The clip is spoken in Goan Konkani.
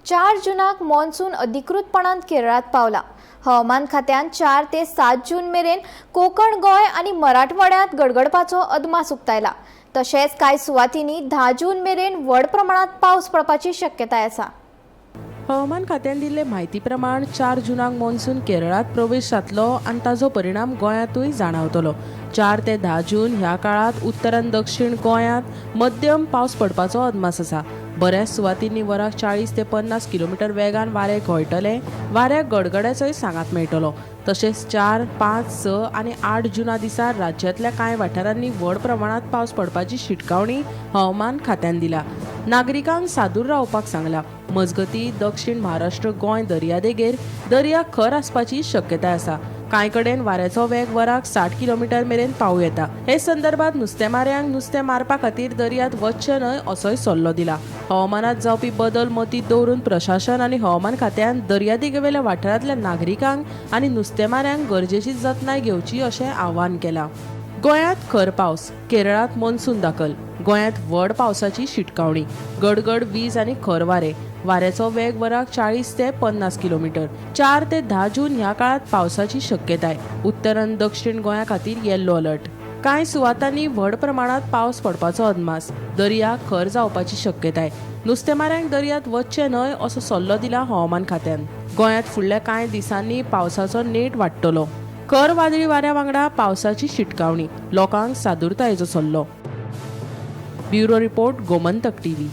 4 जुनाक मॉन्सून अधिकृतपणान केरळात पावला. हवामान खात्यान 4 ते 7 जून मेरेन कोकण, गोंय आनी मराठवाड्यात गडगडपाचो अदमास उक्तायला. तशेंच कांय सुवातींनी 10 जून मेरेन व्हड प्रमाणात पावस पडपाची शक्यताय आसा. हवामान खात्यान दिल्ले म्हायती प्रमाण 4 जुनाक मॉन्सून केरळात प्रवेश जातलो आनी ताजो परिणाम गोंयांतूय जाणावतलो. 4 ते 10 जून ह्या काळांत उत्तर आनी दक्षिण गोंयांत मध्यम पावस पडपाचो अदमास आसा. बऱ्याच सुवातींनी वराक 40 ते 50 किलोमिटर वेगान वारें घोळटलें. वाऱ्याक गडगड्याचोय सांगात मेळटलो. तशेंच 4, 5, 6 आनी 8 जुना दिसा राज्यांतल्या कांय वाठारांनी व्हड प्रमाणांत पावस पडपाची शिटकावणी हवामान खात्यान दिला. नागरिकांक सादूर रावपाक सांगला. मजगती दक्षिण महाराष्ट्र गोंय दर्यादेगेर दर्या खर आसपाची शक्यताय आसा. कांय कडेन वाऱ्याचो वेग वराक 60 किलोमिटर मेरेन पावूं येता. हे संदर्भात नुस्तेमाऱ्यांक नुस्तें मारपा खातीर दर्यांत वचचें न्हय असोय सल्लो दिला. हवामानात जावपी बदल मतींत दवरून प्रशासन आनी हवामान खात्यान दर्यादेगेवेल्या वाठारांतल्या नागरिकांक आनी नुस्तेमाऱ्यांक गरजेची जतनाय घेवची अशें आवाहन केलां. गोंयांत खर पावस, केरळांत मॉन्सून दाखल. गोंयांत व्हड पावसाची शिटकावणी. गडगड, वीज आनी खर वारें. वाऱ्याचो वेग वराक 40 ते 50 किलोमिटर. 4 ते 10 जून ह्या काळांत पावसाची शक्यताय. उत्तर आनी दक्षिण गोंया खातीर येल्लो अलर्ट. कांय सुवातांनी व्हड प्रमाणांत पावस पडपाचो अदमास. दर्या खर जावपाची शक्यताय. नुस्तेमाऱ्यांक दर्यांत वचचें न्हय असो सल्लो दिला हवामान खात्यान. गोंयांत फुडल्या कांय दिसांनी पावसाचो नेट वाडटलो. खर वादळी वाऱ्या वांगडा पावसाची शिटकावणी. लोकांक सादुरतायेचो सल्लो. Bureau report, Gomantak TV.